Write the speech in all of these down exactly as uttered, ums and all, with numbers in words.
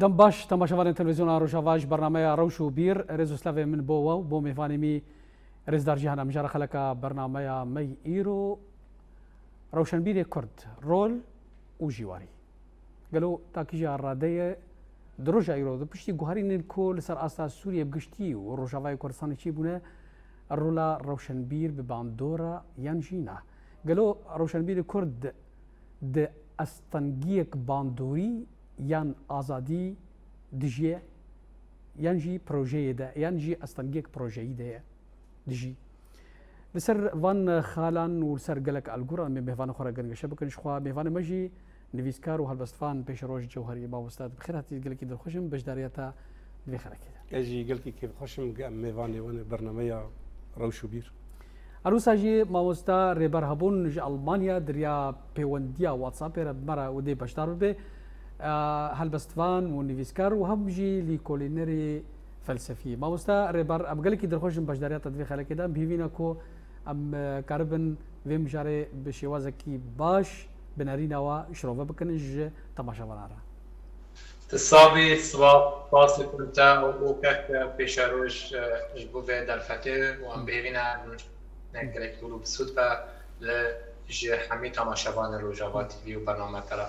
Dem baş, temaşevanên Televîzyona Rojava ji bernameya Rewş û Bîr, rêz û slavê min bo we û bo mêvanê me, rêzdar Cîhan. Em jara xeleka bernameya me yî îro, Rewşenbîrê Kurd, rol û jîwarî. Gelo takîja radeye di roja îro de piştî guherînên ku li ser asta Sûriyê bi giştî û Rojavayê Kurdistanê çêbûne, rola rewşenbîr bi bandora yan jî na? Gelo rewşenbîrê Kurd di astengiyek bandorî yan azadî dijiye, yan jî projeyê de, yan jî astengiyek projeyî de ye, dijî? Li ser van xalan û li ser gelek algoran em ê mêvanê xwe re gengeşe bikin. Ji xwe mêvanê me jî nivîskar û helbestvan Pêşeroj Cewherî. Mamosta, tu bi xêr hatî, gelekî dilxweş im beşdariya te di vê xelekê de. Ez jî gelkî kêfxweş im, em mêvanê we ne bernameya Rewş û Bîr. Her wisa jî mamosta Rêber Hebûn ji Almanya di riya pêwendiya WhatsAppê re bi me re û dê beşdar bibe. Eee, helbestvan û nivîskar û hem jî lîkolînerê felsefî. Mamosta Rêber, em gelekî dilxweş in beşdariya te di vê xelekê de. Em bi hêvî ne ku em, e, karibin vê mijarê bi şêwazekî baş bi nerîna we şirove bikin ji temaşevanan re. Tu sax bî, spas, spasê ku te û kek Pêşeroj, e, ji bo vê derfetê û em bi hêvî ne, ne gelek hûl û bi sûd be li ji hemî temaşevanê Rojava T V û bername te re.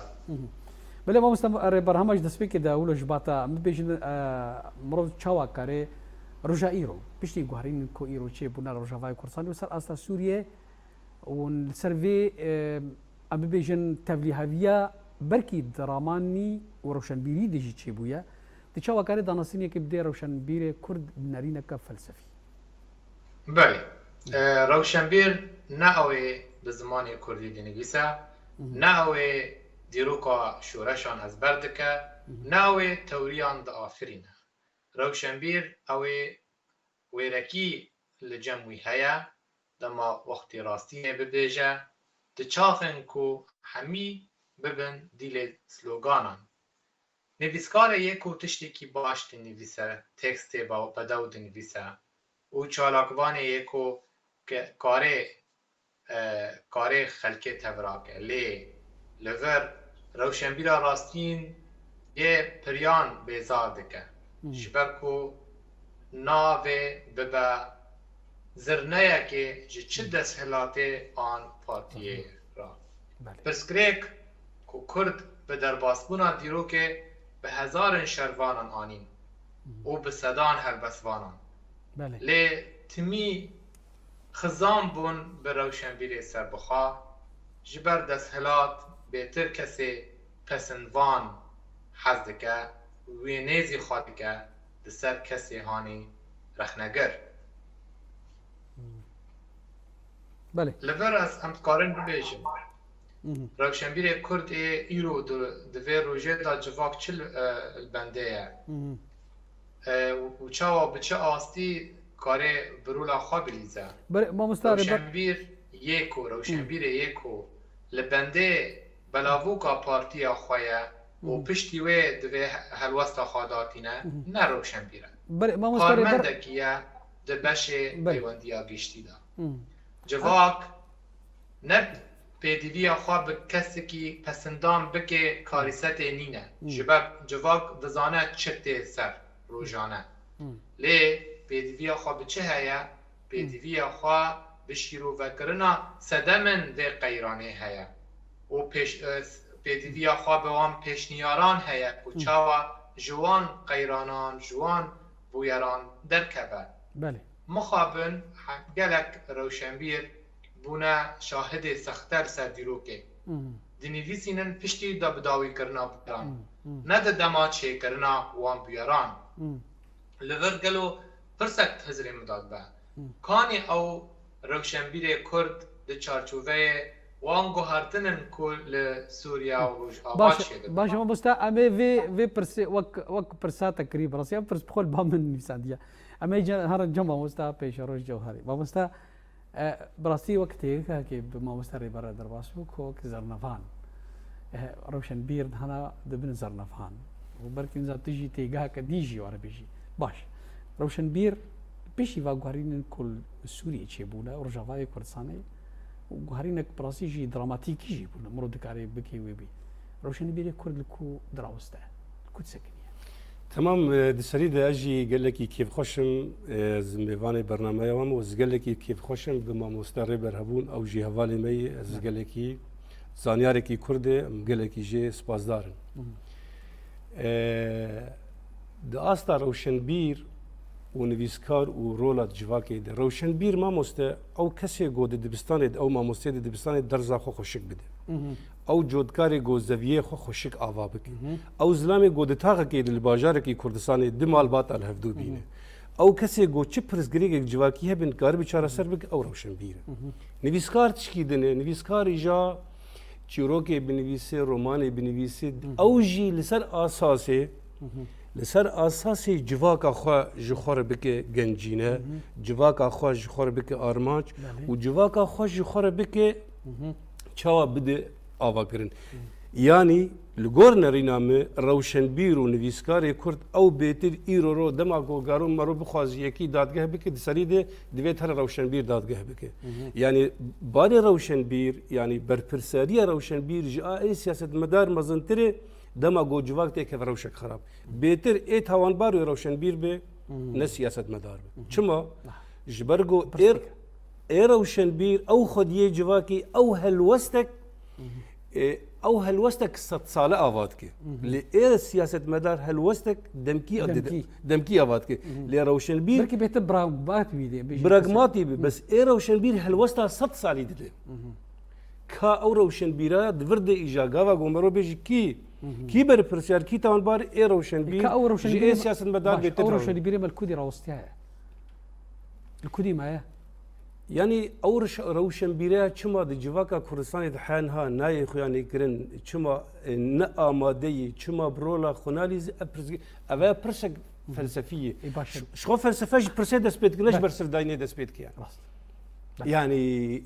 Belê mamoste, Rêber Hema ji destpêkê de wilo ji bata em bibêjin, e, mirov çawa karê roja îro, piştî guherîn ku îro çêbûne Rojavayê Kurdistanê û ser asta Sûriyê û li ser vê, e, em bibêjin tevlîheviya belkî dramanî û rewşenbîrî de jî çêbûye, tu çawa karê danasînekê bidê rewşenbîrê Kurd bi nerîneke felsefî? Belê. E, rewşenbîr ne ew ê bi zimanê kurdî dinivîse, ne ew ê dîroka şoreşan ezber dike, ne ew ê tewriyan diafirîne. Rewşenbîr ew ê wêrekî li cem wî heye, dema wextê rastiyê bibêje, di çaxên ku hemî bibin dîlê sloganan. Nivîskarê yê ku tiştekî baş dinivîse, tekstê be-, bedew dinivîse û çalakvanê yê ku ke-, karê, e, karê xelkê tevra ke. Lê li vir rewşenbîra rastîn yê piryan bêzar dike. Ji ber ku navê bibe zirneyekê ji çi desthilatê an partiyê re. Belê. Pirsgirêk ku Kurd bi derbasbûna dîrokê bi hezarin şervanan anîn û bi sedan helbestvanan. Belê. Lê timî xizan bûn bi rewşenbîrê serbixwe, ji ber desthilat bêtir kesê pesindvan hez dike, wê nêzî xwe dike, li ser kesê hanî rexnegir. Belê. Li vir ez em dikarin bibêjin. Rewşenbîrê Kurd ê îro di, di vê rojê de civak çi li, e, li bendê ye? E, û, û çawa bi çi astî karê bi rola xwe bilîze? Belê, mamosta Rêber. Rewşenbîr yê ku, rewşenbîrê yê ku li bendê belavûka partiya xwe ye û piştî wê divê he-, helwesta xwe datîne, ne rewşenbîr e. Belê, mamosta Rêber. Karmendekî ye di beşê peywendiya giştî de. Civak ne pêdiviya xwe bi kesekî pesindan bike karîsetê nîne. Ji ber civak dizane çi tê ser rojane. Lê pêdiviya xwe bi çi heye? Pêdiviya xwe bi şîrovekirina sedemên vê qeyranê heye. Û pêş-, e, pêdiviya xwe bi wan pêşniyaran heye ku çawa ji wan qeyranan, ji wan bûyeran derkeve. Belê. Mixabin he-, gelek rewşenbîr bûne şahidê sexte li ser dîrokê. Dinivîsînin piştî de bi dawîkirina bûyeran. Ne di dema çêkirina wan bûyeran. Li vir gelo pirsek hizrê min de dibe. Kanî ew rewşenbîrê Kurd di çarçoveyê wan guhertinin ku li Sûriya û Rojava çêdibin? Baş, baş, mamosta, em ê vê, vê pirsê wek, wek pirsa te kirî, bi rastî ev pirs bi xwe li ba min nivîsandiye. Em ê ce-, herin cem mamosta Pêşeroj Cewherî. Mamosta, e, bi rastî wek têgihekê bi mamosta Rêber re derbas bû ku wek zernevan, e, rewşenbîr hana dibin zernevan. Û belkî niza tu jî têgiheke dî jî were bêjî. Baş. Rewşenbîr piştî va guherînên ku li Sûriyê çêbûne, Rojavayê Kurdistanê, û guherînek bi rastî jî dramatîkî jî bûne. Mirov dikare bike wê bî. Rewşenbîrê Kurd li ku dirawiste? Li ku disekiniye? Temam, e, di serî de ez jî gelekî kêfxweş im, e, ez mêvanê bernameya wan û ez gelekî kêfxweş im bi mamoste Rêber hebûn, ew jî hevalê me ye, ez gelekî zanyarekî Kurd e, em gelekî jê spasdar in. E, di asta rewşenbîr û nivîskar û rola di civakê de, rewşenbîr mamoste ew kesê ku di dibistanê de, ew mamosteyê di dibistanê de derza xwe xweşik bide. Ew cotkarê ku zeviyê xwe xweşik ava bike. Ew zilamê ku di taxekê de, li bajarekî Kurdistanê du malbata li hevdû bîne. Ew kesê ku çi pirsgirêkek civakî hebe, nikaribe çareser bike, ew rewşenbîr e. Nivîskar tişkî din e. Nivîskar îja çîrokê binivîse, romanê binivîse, ew jî li ser asasê, li ser asasê civaka xwe ji xwe re bike gencîne, civaka xwe ji xwe re bike armanc Belê. û civaka xwe ji xwe re bike çawa bide avakirin. Yanî li gor nerîna min rewşenbîr û nivîskarê Kurd ew bêtir îro ro dema ku garo mero bixwaze yekî dadgeh bike, di serî de divê here rewşenbîr dadgeh bike. Yanî barê rewşenbîr, yanî berpirseriya rewşenbîr ji a ê siyasetmedar mezintir e, dema ku civak têkeve rewşek xerab. Bêtir ê tawanbar wê rewşenbîr be, ne siyasetmedar be. Çima? Ji ber ku ê, ê rewşenbîr, ew xwediyê civakî, ew helwestek, e, ew helwestek sedsale ava dike. Lê ê siyasetmedar helwestek demkî, Demkî. demkî ava dike. Lê rewşenbîr Belkî bêtir pragmat bî dê, bêjin pragmatî be, bes ê rewşenbîr helwesta sed salî dide. Ka ew rewşenbîra di vir de îja gava ku mero bêjî kî, kî berpirsiyar, kî tawanbar ê rewşenbîr Ka ew ji rewşenbîrê ê me-, siyasetmedar baş, bêtir ew rewşenbîrê me li kudî rawestiyaye? Li kudî maye? Yanî ew reş-, rewşenbîreya çima di civaka Kurdistanê de heniha nayê xuyanê kirin, çima, e, ne amade yî, çima bi rola xwe nalîzî, ev pirsgir-, ev e pirsek felsefî ye. Ê, baş e. Ji, ji xwe felsefe ji pirsê dest pê dike, ne ji Baş. bersivdayînê dest pê dike yani. Rast. Baş. Yanî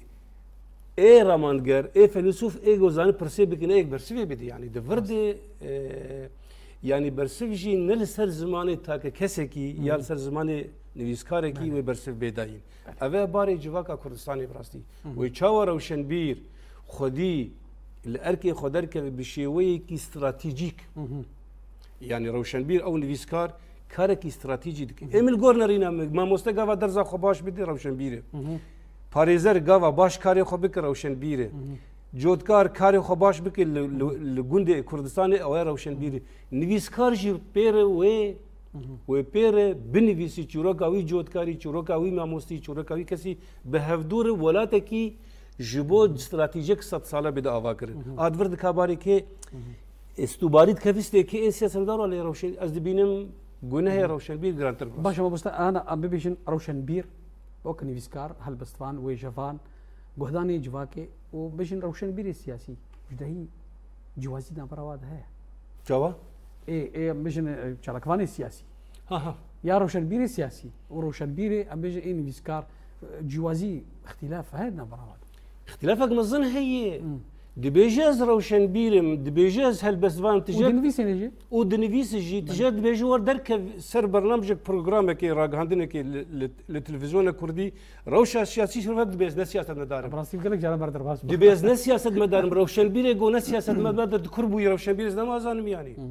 ê ramanger, ê feylesûf, ê ku zanî pirsê bike, ne yek bersivê bide yani. Di vir Rast. de, e, yanî bersiv jî ne li ser zimanê take kesekî ya li ser zimanê nivîskarekî Belê. wê bersiv bê dayîn. Ev e barê civaka Kurdistanê bi rastî. Wê çawa rewşenbîr xwedî li erkê xwe derkeve bi şêweyekî stratejîk. Yanî rewşenbîr ew nivîskar karekî stratejî dike. Ê min li gor nerîna min, mamoste gava derza xwe baş bide, rewşenbîr e. Parêzer gava baş karê xwe bike, rewşenbîr e. Cotkar karê xwe baş bike li, li, li gundê Kurdistanê, ew e rewşenbîr e. Nivîskar jî pê re wê, wê pê re binivîsî çîroka wî cotkarî, çîroka wî mamostî, çîroka wî kesî bi hevdû re welatekî ji bo stratejiyek sed sale bide ava kirin. A di vir dika barê kê, estûbarî dike vîstê kê ê siyasetmedar wa lê rewşen-, ez dibînim gunehê rewşenbîr girantir bû. Baş e, mamoste, ana em bibêjin rewşenbîr, wek nivîskar, helbestvan, wêjevan, guhdanê civakê û bêjin rewşenbîrê siyasî, ji dehî civazî navbera wa de heye. Çawa? Ê, ê, em bêjin, e, çalakvanê siyasî. Ha, ha. Ya rewşenbîrê siyasî û rewşenbîrê, em bêjin ê nivîskar, e, civazî, îxtîlaf heye navbera wa de. Îxtîlafek mezin heye. Hmm. Dibêje ez rewşenbîr im, dibêje ez helbestvan, Û tije dinivîsîne jî. û dinivîse jî, tije dibêje wer derkev ser bernamjek, programekê, ragihandinekê li, li, li televîzyona kurdî, rewşa siyasî şirvet dibe ez ne siyasetmedar im. Bi rastî gelek caran ber derbas bû. Dibe ez ne siyasetmedar im, rewşenbîrê go ne siyasetmedar de dikur bûyî rewşenbîr ez nemazanim yanî. Hı hı.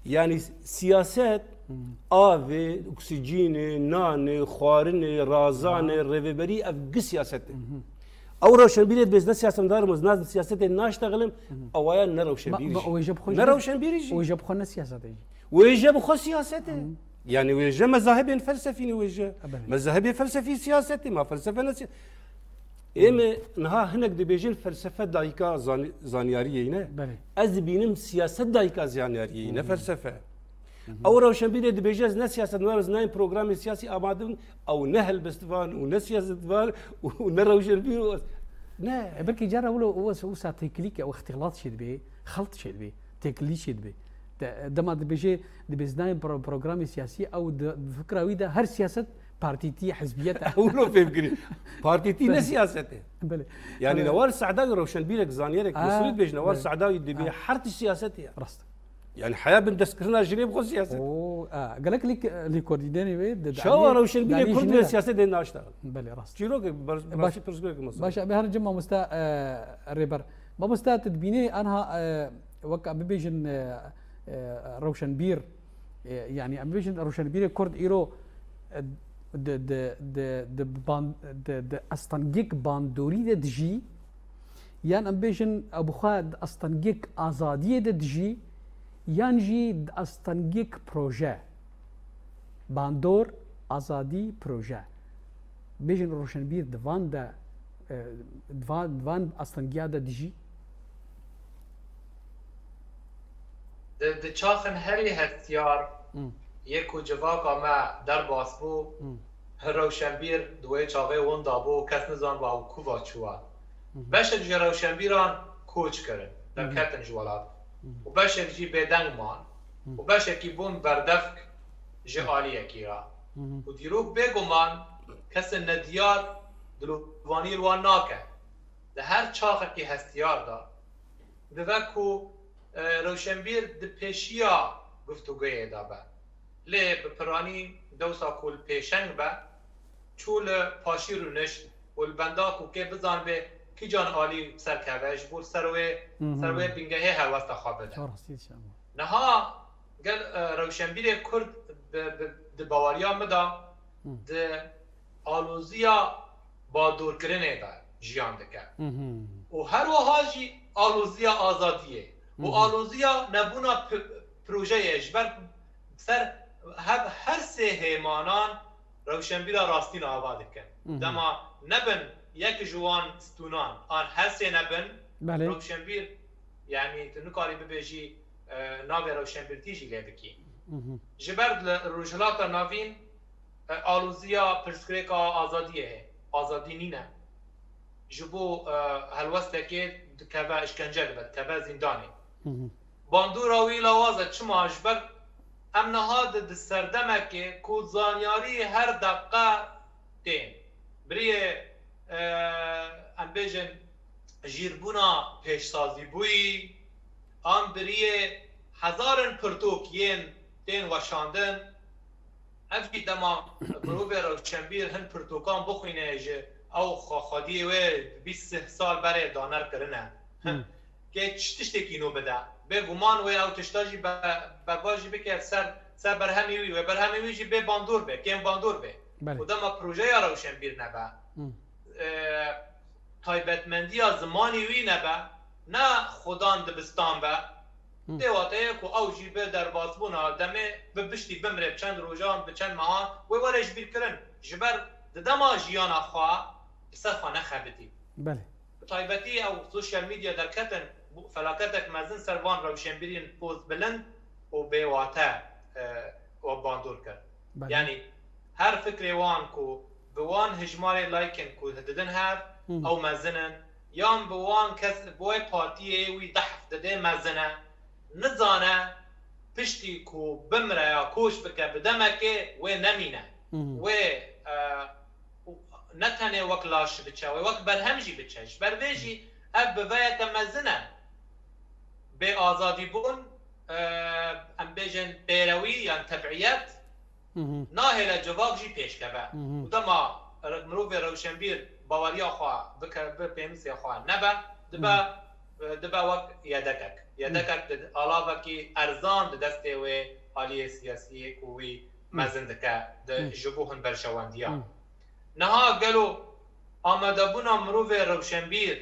Yanî siyaset Hı. avê, oksîjînê, nanê, xwarinê, razanê, Hı. rêveberî ev gi siyaset e. Hı hı. Ew rewşenbîrê dibê ez ne siyasetmedar im, ez ne siyasetê naştexilim, Hı hı. ewaya ne rewşenbîrî Ma, ma jî. wêje bi xwe Ne jî ne, rewşenbîrî jî. wêje bi xwe ne siyasetê jî. Wêje bi xwe siyaset e. Hı. Yanî wêje mezahibên felsefî ne wêje. E, belê. Mezahibê felsefî siyaset e, ma felsefe ne siya-, Ê me niha hinek dibêjin felsefe dayika zan-, zanyariyê ne. Belê. Ez dibînim siyaset dayika zanyariyê ne Hı. felsefe. Hı hı. Ew rewşenbîrê dibêje ez ne siyasetmedar, ez nayêm programê siyasî amade bim, ew ne helbestvan û ne siyasetvan û ne rewşenbîr û ne. E, belkî cara wilo wisa têkilî ke ew îxtîlat çêdibe, xelt çêdibe, têkilî çêdibe. De, dema dibêje, dibê ez nayêm pro-, programê siyasî, ew di, di fikra wî de her siyaset partîtî, hizbiyet e. Ew lo fêm kirî. Partîtî ne Belê. siyaset e. Belê. Yanî Belê. Newar Se'dawî rewşenbîrek, zanyerek, Aa, Misirî dibêje, Newar belê. Se'dawî dibê Aa. her tişt siyasetê ye. Rast. Yani heya bindestkirina jinê bi xwe siyaset. Oo, a, gelek lêk-, lêkolînenê wê di Çawa daniyê, rewşenbîrê daniyê Kurd jinê ve de. siyasetê naşta? Belê, rast. Çîrok, bar-, E, baş-, rastî pirsgirêk mesela. Baş, em herin cem mamosta, e, Rêber. Mamosta, tu dibînî anha, e, wek em bibêjin, e, e, rewşenbîr, E, yanî em bêjin rewşenbîrê Kurd îro, e, di, di, di, di ban-, di, di astengiyek bandorî de dijî, yan em bêjin ew bi xwe di astengiyek azadiyê de dijî, yan jî di astengiyek proje. Bandor, azadî, proje. Bêjin rewşenbîr di van de, e, di van, di van astengiya de dijî. Di, di çaxin herî hestiyar Hmm. yê ku civaka me derbas bû, Hmm. rewşenbîr di wê çaxê winda bû, kes nizanibû ew kuva çûwa. Mhm. Beşek ji rewşenbîran koç kirin, Mhm. derketin ji welat. Mhm. Û beşek jî bêdeng man. Mhm. Û beşekî bûn berdevk ji Mhm. aliyekî re. Mhm. Û dîrok bêguman kesên nediyar dilovanî li wan nake. Di her çaxekî hestiyar de dibe ku, e, rewşenbîr di pêşiya guftûgoyê de be. Lê bi piranî dewsa ku li pêşeng be, çû li paşî rûnişt û li benda ku kê bizanibê kîjan alî serkeve, ji bo ser wê, Mhm. ser wê bingehê helwesta xwe bide. Çar hastî dişe ama. Niha gel, e, rewşenbîrê Kurd bi, bi, di baweriya min de Hı. di aloziya badorkirinê de jiyan dike. Mhm. Û her wiha jî aloziya azadiyê û Hı hı. aloziya nebûna p-, projeyê ji ber ser hev her sê hêmanan rewşenbîra rastîn ava dikin. Hı hı. Dema nebin yek ji wan stûnan an her sê nebin, Belê. rewşenbîr, yanî tu nikarî bibêjî, e, navê rewşenbîrtî jî lê bikî. Mhm. Ji ber li Rojhilata Navîn, e, aloziya pirsgirêka azadiyê heye. Azadî nîne. Ji bo, e, helwestekê dikeve, îşkence dibe, dikeve zîndanê. Mhm. Bandora wî lawaz e, çima? Ji ber em niha di, di serdemekê ku zanyarî her deqe tên. Biriyê, e, em bêjin jîrbûna pêşsazîbûyî, an biriyê hezarin pirtûk yên tên weşandin. Ev jî dema mirovê rewşenbîr hin pirtûkan bixwîne, ji ew xwe-, xwediyê wê bîst sih sal berê daner kirine. Hı. Kê çi tiştekî nû bide? Bêguman wê ew tişta jî be-, berva jî bike ser, ser berhemê wî, wê berhemê wî jî bê bandor be, kêm bandor be. Belê. Û dema projeya rewşenbîr nebe, Hı. e, taybetmendiya zimanî wî nebe, ne xudan dibistan be, Hı. dê wateye ku ew jî bi derbasbûna demê bi piştî bimre bi çend rojan, bi çend mehan wê were ji bîr kirin. Ji ber di dema jiyana xwe bi ser xwe nexebitî. Belê. Bi taybetî ew sosyal medya derketin, bû felaketek mezin ser van rewşenbîrên poz bilind û bêwate, e, we bandor kir. Belê. Yanî her fikrê wan ku bi wan hijmarê laykin ku didin hev, Hı. ew mezin in, yan bi wan kes, bi wê partiyê wî dehf didê mezin e, nizane piştî ku bimre ya koç bike bi demekê wê nemîne. Hı hı. Wê, e, ne tenê wek laş biçe, wê wek berhem jî biçe. Ji ber vê jî ev biveyeke mezin e. Bê azadîbûn, e, em bêjin pêrewî yan tebiyet, Hı hı. nahêle civak jî pêşkeve. Hı hı. Û dema re-, mirovê rewşenbîr baweriya xwe bike, bi pênûsê xwe nebe, dibe, e, dibe wek yedekek. Yedekek di alavekî erzan di destê wê aliyê siyasiyê ku wî Hı. mezin dike di, Hı. ji bo hin berjewendiya. Hı. Niha gelo amadebûna mirovê rewşenbîr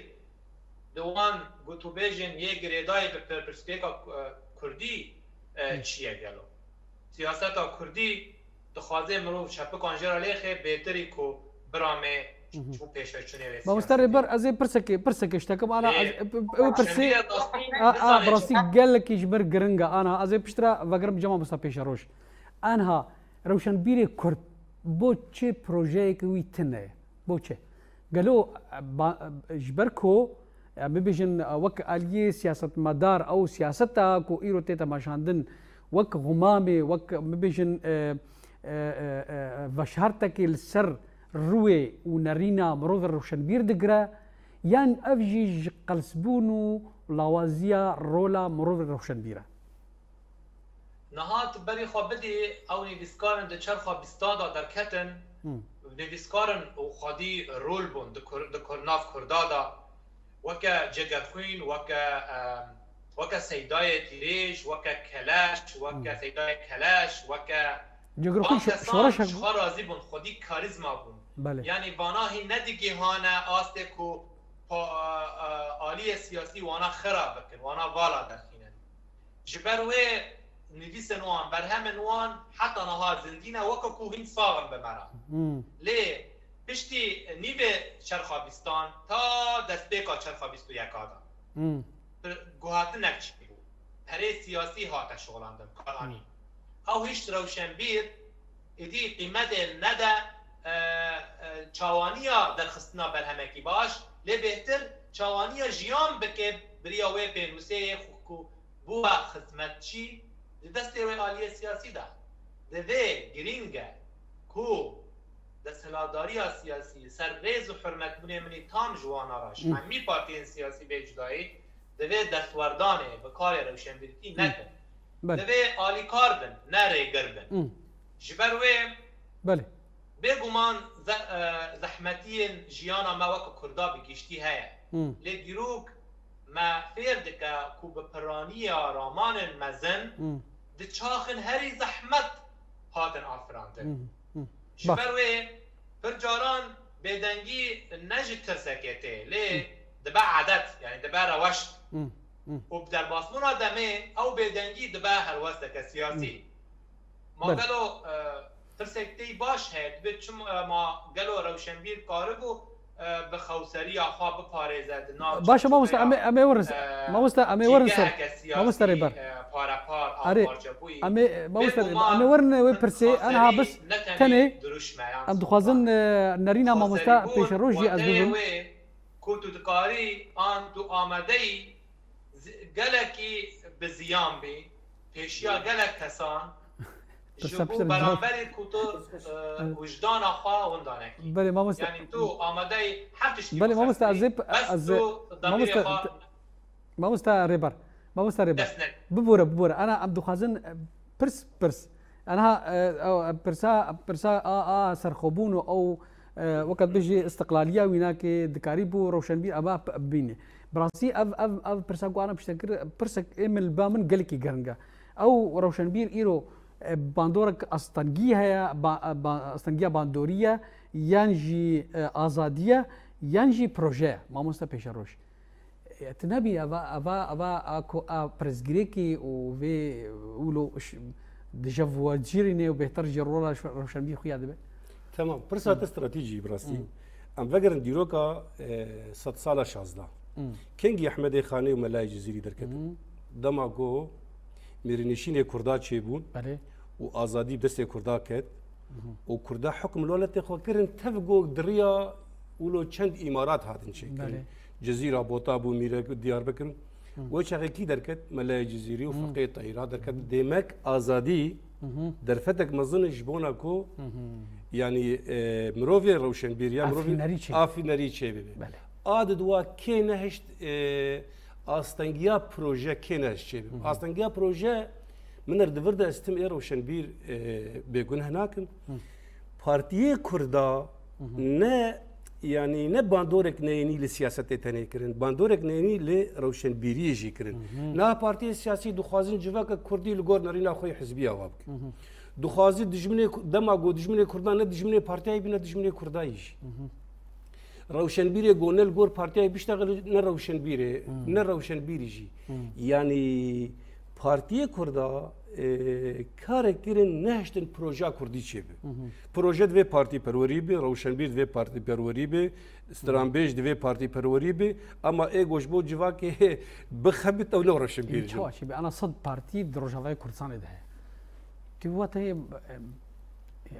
di wan gotûbêjên yê girêdayî bi pir-, pirsgirêka, e, kurdî, e, Hı. çi ye gelo? Siyaseta kurdî dixwaze mirov çepikan jê re lêxe bêtirî ku biramê Hı hı. ji bo pêşveçûnê wê Mamoste siyasî Rêber, bê. Ez ê pirsekê, pirsekê ji te kim. Ana, Ê, ez, ew, ew pirsê, rewşenbîrê rastî a, a, nizane bi rastî çi. Gelekî ji ber giring e. Ana, ez ê piştre vegerim cema Musa Pêşeroj. Anha, rewşenbîrê Kurd, bo çi projeyeke wî tune ye? Bo çi? Gelo, ba, ji ber ku, em bibêjin, wek aliyê siyasetmedar, ew siyaseta ku îro tê temaşandin, wek xumamê, wek, em bibêjin, e, e, e, e, veşartekê li ser rûyê û nerîna mirovê rewşenbîr digire, yan ev jî ji qelsbûn û lawaziya rola mirovê rewşenbîr e? Niha tu berî xwe bidî, ew nivîskar in di çerxa bîstan de derketin, Hı. nivîskar in û xwedî rol bûn di kur-, di kur-, nav kurda de, weke Cegedxwîn, weke, em, Weke Seydayê Tîrêj, weke Keleş, weke Hmm. Seydayê Keleş, weke Cigir xwe van şo-, kesan şoreşek ji bû. Xwe razî bûn, xwedî karîzma bûn. Belê. Yanî vana hîn nedigihane astê ku pa-, a, a, aliyê siyasî wana xira bikin, wana vala derxînin. Ji ber wê nivîsên wan, berhemên wan heta niha zindî ne, weke ku hîn sax in bi me re. Hmm. Lê piştî nîvê çerxa bîstan ta destpêka çerxa bîst û yeka de Hmm. guhatinek çêbû. Perê siyasî hate şixulandin, karanî. Hmm. Ew hişt rewşenbîr êdî qîmetê nede, e, e, çawaniya derxistina berhemekî baş, lê bêhtir çawaniya jiyan bike bi riya wê pênûsê yê xwe ku bû xizmetçî di destê wê aliyê siyasî de. Divê girîng e ku desthilatdariya siyasî ser rêz û hurmetbûnê min î tam ji wana re, ji Hmm. hemî partiyên siyasî bê cudayî, divê destwerdanê bi karê rewşenbîrtî Hmm. nekin. Belê. Divê alîkar bin, ne rêgir bin. Hmm. Ji ber wê Belê. Bêguman ze-, e, zehmetiyên jiyana me weke Kurda bi giştî heye. Hmm. Lê dîrok me fêr dike ku bi piraniya ramanên mezin Hmm. di çaxin herî zehmet hatin afirandin. Hmm. Hmm. Ji Baş. ber wê pir caran bêdengî ne ji tirsekê tê, lê Hmm. dibe edet, yanî dibe reweş. Hmm. Hmm. Û bi derbasbûna demê ew bêdengî dibe helwesteke siyasî. Hmm. Ma Belê. gelo, e, pirsek tê baş heye, dibe çim, e, ma gelo rewşenbîr karibû, e, bi xewseriya xwe biparêze di nav Baş e, mamoste, çarçoveya, em ê, em ê werin ser. e, Mamoste, em ê werin ser. cîgeheke siyasî, Mamoste Rêber. e, parepar, Erê, avparçebûyî. em ê, mamoste Rêber, Bêguman em ê werin wê pirsê, xwezerî enha bes ne tenê tenê, duruşme, yan em dixwazin, e, nerîna mamoste xwezerîbûn Pêşerojî ez wexteyê bibim. wê ku tu dikarî an tu amadeyî zi-, gelekî bi ziyan bî, pêşiya gelek kesan, ji Pirsa bo piştre cevap. beramberî ku tu, e, Evet. wijdana xwe winda nekî. Belê, mamoste. Yanî tu amadeyî her tiştî Belê, mamoste, bixesinî. ez ê p-, Bes ez ê, tu damirê mamoste, xwe te-, mamoste Rêber, mamoste Rêber. dest nekî. Bibore, bibore. Ana em dixwazin, e, pirs, pirs. Enha, e, ew, e, pirsa, pirsa a, a serxwebûn û ew, e, weke dibêjî istiqlaliya wî nake, dikarî bû rewşenbîr eva p-, bibîne. Bi rastî ev, ev, ev pirsa ku ana pişte kir, pirsek ê min li ba min gelekî giring e. Ew rewşenbîr îro, e, bandorek astengî heye, ba-, ba-, astengiya bandorî ye, yan jî, e, azadî ye, yan jî proje ye, mamoste Pêşeroj. E, tu nebî eva, eva, eva a ku a pirsgirêkî û vê wilo ş-, dije vacirîne û bêhtir jî rola ş-, rewşenbîr xuya dibe? Tamam, pirsa Hmm. te stratejî bi rastî. Hmm. Em vegerin dîroka, e, sedsala şazdeh. Hmm. Kengî Ehmedê Xanê û Melayê Cizîrî derketin. Hmm. Dema ku mêrnişînê Kurda çêbûn Belê. û azadî bi destê Kurda ket, Mhm. û Kurda hukm li welatê xwe kirin, tev ku di riya wilo çend îmarat hatin çêkirin. Belê. Cizîra, Botabû, Mîrek, Diyarbekir. Hı. Wê çaxê kî derket? Melayê Cizîrî û Hı. Feqê Teyra derket. Hı. Demek azadî Hı hı. derfetek mezin e ji bona ku Hı hı. yanî, e, mirovê rewşenbîr ya mirovê Afînerî çê. afînerî çê bibe. Belê. A di dua kê nehişt, e, astengiya proje kê nehişt çê bibe. Hı hı. Astengiya proje min er di vir de ez tim ê rewşenbîr, e, bêguneh nakim. Hı. Partiyê Kurda Hı hı. ne, yanî ne bandorek neyênî li siyasetê tenê kirin, bandorek neyênî li rewşenbîriyê jî kirin. Hı hı. Niha partiyê siyasî dixwazin civaka Kurdî li gor nerîna xwe yê hizbiya wa bikin. Hı hı. Dixwazi dijminê Ku-, dema got dijminê Kurdan ne dijminê partiyayê bî ne dijminê Kurdayî jî. Hı hı. Rewşenbîrê got ne li gor partiyayê biştexilî ne rewşenbîrê, Hı. ne rewşenbîrî jî. Hı. Yanî partiyê Kurda, e, karek kirin nehiştin projeya Kurdî çêbe. Hı hı. Proje divê partîperwerî be, rewşenbîr divê partîperwerî be, stranbêj divê partîperwerî be, ama ê goş bo civakê bixebit ew ne rewşenbîr Ê, bin. Çawa çêbe? Ana sed partî di Rojavayê Kurdistanê de heye. Tu wate, em,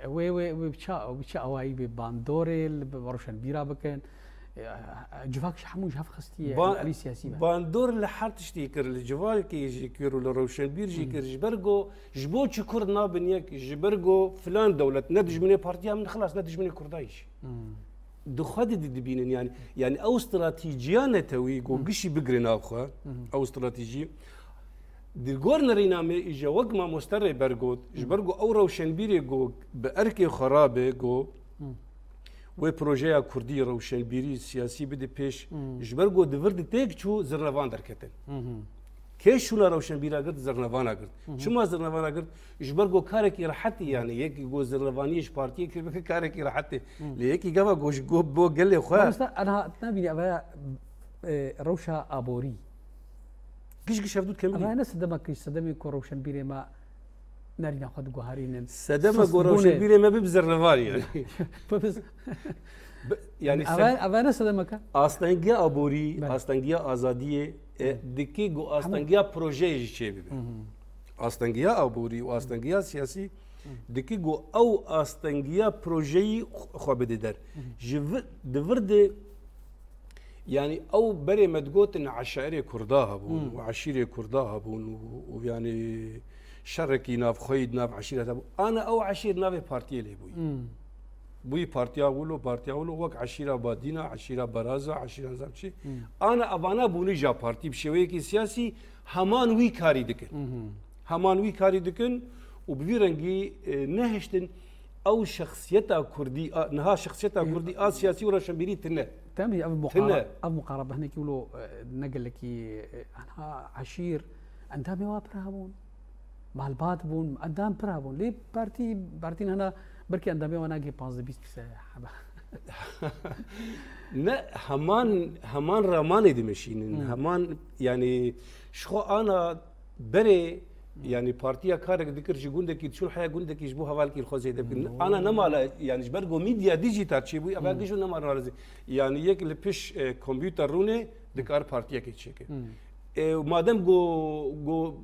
wê, wê, wê bi ça, bi çi awayî bê bandorê li bi rewşenbîra bikin? E, civak ji hemû ji hev xistiye, Ba-, alî siyasî be. Bandor li her tiştî kir, li civakê jî kir û li rewşenbîr jî Hmm. kir. Ji ber ku, ji bo çi Kurd nabin yek, ji ber ku filan dewlet ne dijminê partiya min, xilas ne dijminê Kurda yî jî. Hmm. Di xwe de dibînin yanî. Yanî ew stratîjiya netewî ku Hmm. gişî bigire nav xwe, Hmm. ew stratîjî. Di gor nerîna me îja wek mamoste Rêber got, ji ber ku ew rewşenbîrê ku bi erkê xwe rabe ku Hmm. wê projeya kurdî, rewşenbîrî, siyasî bide pêş, Hmm. ji ber ku di vir de têk çû zirnevan derketin. Hmm. Kê şûna rewşenbîra girt, zirnevana girt. Hı hı. Çima zirnevana girt? Ji ber ku karekî rehetî, yani yekî ku zirnevaniyê ji partiyê kir bike karekî rehetê. Hı. Lê yekî gava ku ji go bo gelê xwe. Mamoste, aniha nabînî eva, e, rewşa aborî. Giş giş hevdû dikemînî. Eva ne sedema ku ji sedemê ku rewşenbîrê me nerîna xwe diguherînin. Sedema ku rewşenbîrê me bibe zirnevan yani. Bibe z- Bi-, yani eva, eva ne sedemeke? Astengiya aborî, Belê. Astengiya azadiyê, e, Hı. dikî ku Hemû. Astengiya projeyê jî çêbibe. Hı hı. Astengiya aborî û astengiya siyasî Hı. dikî ku ew astengiya projeyî xwe bide der. Hı hı. Ji vi-, di vir de, yani ew berê me digotin eşairê Kurda hebûn Hı. û eşîrê Kurda hebûn û, û yani şerekî navxweyî di nav eşîreta bû. Ana ew eşîr navê partiyê lê bûyî. Hı. Bûyî Partiya Wilo, Partiya Wilo wek eşîra Badîna, eşîra Beraza, eşîra nizam çi. Hı. Ana evana bûnî ja partî bi şêweyekî siyasî heman wî karî dikin. Hı hı. Heman wî karî dikin û bi vî rengî, e, nehiştin ew şexsiyeta kurdî, a, niha şexsiyeta kurdî a siyasî û rewşenbîrî tine. Temî ev muqara-, Tine. Ev muqarabe hinekî wilo, e, ne gelekî, e, anha eşîr endamê wa pir hebûn. Malbat bûn, endam pir hebûn. Lê partî, partîn hena belkî endamê wan nagê panzdeh bîst hebe. Ne, heman, heman ramanê dimeşînin. Hmm. Heman, yani, ji xwe ana berê, Hmm. yani, partiya karek dikir ji gundekî diçûn heya gundekî ji bo hevalkî li xwe zêde bikin. Hmm. Ana nemala, yani, ji ber ku medya dîjîtal çêbûyî, eva Hmm. gijo nemala razî. Yani, yek li piş, e, kompûter rûnê dikar partiyekê çêke. Hmm. E, madem ku, ku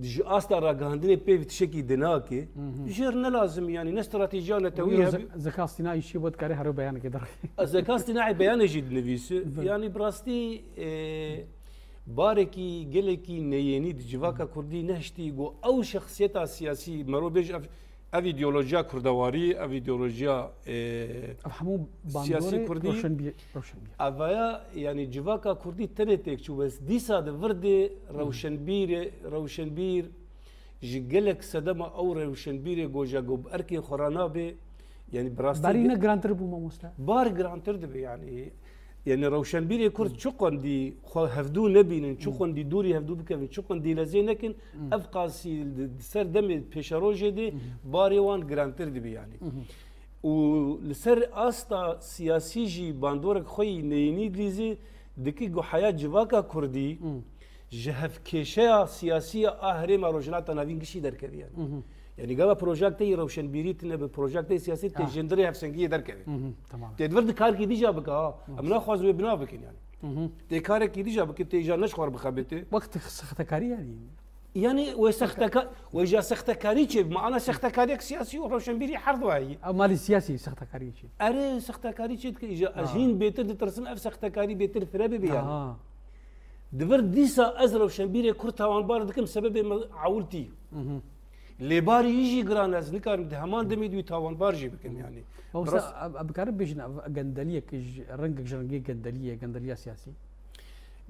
ji asta ragihandinê pêv tiştekî dinake, Mhm. jêr ne lazim, yani ne stratejiya netewî Wî hebe. Ze-, Zeka Sînayî şî bo dikarê hero beyanekê derxî. Zeka Sînayî beyanê jî dinivîse. Bi- Yani bi rastî, e, barekî gelekî neyênî di civaka Kurdî nehiştî ku ew şexsiyeta siyasî, mero bêj ev, ev îdeolojiya kurdewarî, ev îdeolojiya, e, Ev hemû siyasî bandorê Kurdî. Roşenbîr, Roşenbîr. Evaya, yani civaka Kurdî tenê têk çû, bes dîsa di vir de Hmm. rewşenbîrê, rewşenbîr ji gelek sedema ew rewşenbîrê goja ku bi erkê xwe re nabe, yani bi rastî Berî de ne girantir bû mamoste? Bar girantir dibe yani. Yani rewşenbîrê Kurd Hmm. çi qendî xwe hevdû nebînin, çi Hmm. qendî dûrî hevdû bikevin, çi qendî lezê nekin, Hmm. ev qasî di, di ser demê pêşerojê de Hmm. barê wan girantir dibe yani. Hmm. Û li ser asta siyasî jî bandorek xwe yî neyînî dilîzî dikî ku heya civaka Kurdî Hmm. ji hevkêşeya siyasî ya a herêma Rojhilata Navîn gişî derkevî yani. Mhm. Yani gava projek te yî rewşenbîrî tine bi projek te yî siyasî tê Ah. jindirê hevsengiyê derkevî. Mhm, tamam. Tê di vir di karkî dîja bike ha. Tamam. Em naxwazin wê binav bikin yani. Mhm. Tê karekî dîja bike tê îja ne ji xwe re bixebite. Wek sextekarî yani. Yani wê sexteka-, wê ja sextekarî çê, maana sextekariyek siyasî û rewşenbîrî her du heyî. Ew malî siyasî sextekarî çê. Erê sextekarî çê dike, îja ez Ha. hîn bêtir ditirsim, ev sextekarî bêtir fire bibe yani. Ha. Di vir dîsa ez rewşenbîrê Kurd tawanbar dikim, sebebê me ewil tî. Mhm. Lê barî wî jî giran e, ez nikarim di heman demê de wî tawanbar jî bikim yani. Mamoste, Rast- em, em bikarin bêjin ev gendeliyek ji rengek ji rengê gendeliyê, gendeliya siyasî?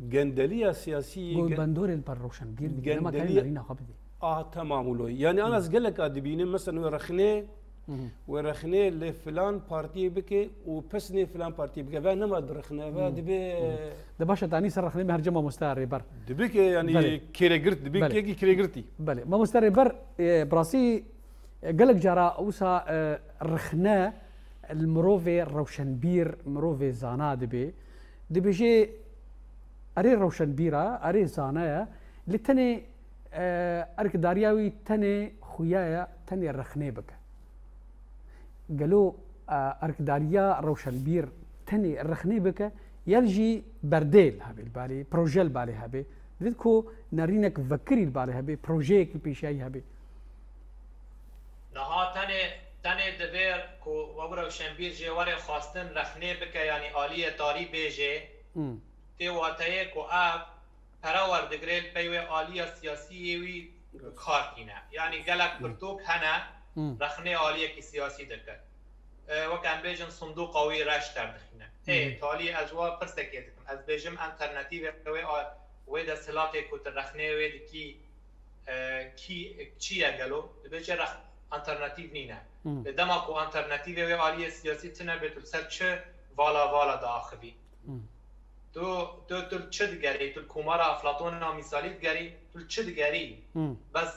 Gendeliya siyasî Go gen- bandorê li ber rewşenbîr dike, nema karê Gendeliya- nerîna xwe bidê. Ah, tamam wilo. Yani ana ez gelek a dibînim, mesela wê rexnê, Mhm. wê rexnê li filan partiyê bike û pesnê filan partiyê bike. Ve nema direxne, ve Mhm. dibe Mhm. De baş e, tanî ser rexnê me her cem mamoste rêber. Dibe ki yani Belê. kêregirt, dibe Belê. kekî kêregirtî. Belê. Mamoste rêber, e, bi rastî, e, gelek cara wisa, e, rexne li mirovê rewşenbîr, mirovê zana dibe. Dibêje, erê rewşenbîr e, erê zana ye, lê tenê, e, erkdariya wî tenê xuya ye, tenê rexnê bike. Gelo, e, erkdariya rewşenbîr tenê rexnê bike, yan jî berdê li hebe li balê, proje li balê hebe? Divêt ku nerînek vekirî li balê hebe, projeyekî pêşiyayî hebe. Niha tenê, tenê divê ku ew rewşenbîr jê were xwestin rexnê bike, yanî aliyê tarî bêjê, Hmm. tê wateyê ku ev pere werdigire li pey wê aliya siyasî yê wî bi kar tîne. Yanî gelek Hmm. pirtûk hene, Hmm. rexnê aliyekî siyasî dike. E, wek em bêjin sindoqa wî reş derdixîne. Ê, Hmm. talî ez wa pirsekê dikim. Ez bêjim enternetîvê wê a-, wê desthilatê ku tu rexnê wê dikî, e, kî, çi ye gelo? Dibêje rex-, enternetîv nîne. Hmm. Lê dema ku enternetîvê wê aliyê siyasî tune bê, tu li ser çi vala vala diaxivî? Hmm. Tu, tu, tu li çi digerî? Tu li komara Eflatona mîsalî digerî? Tu li çi digerî? Hmm. Bes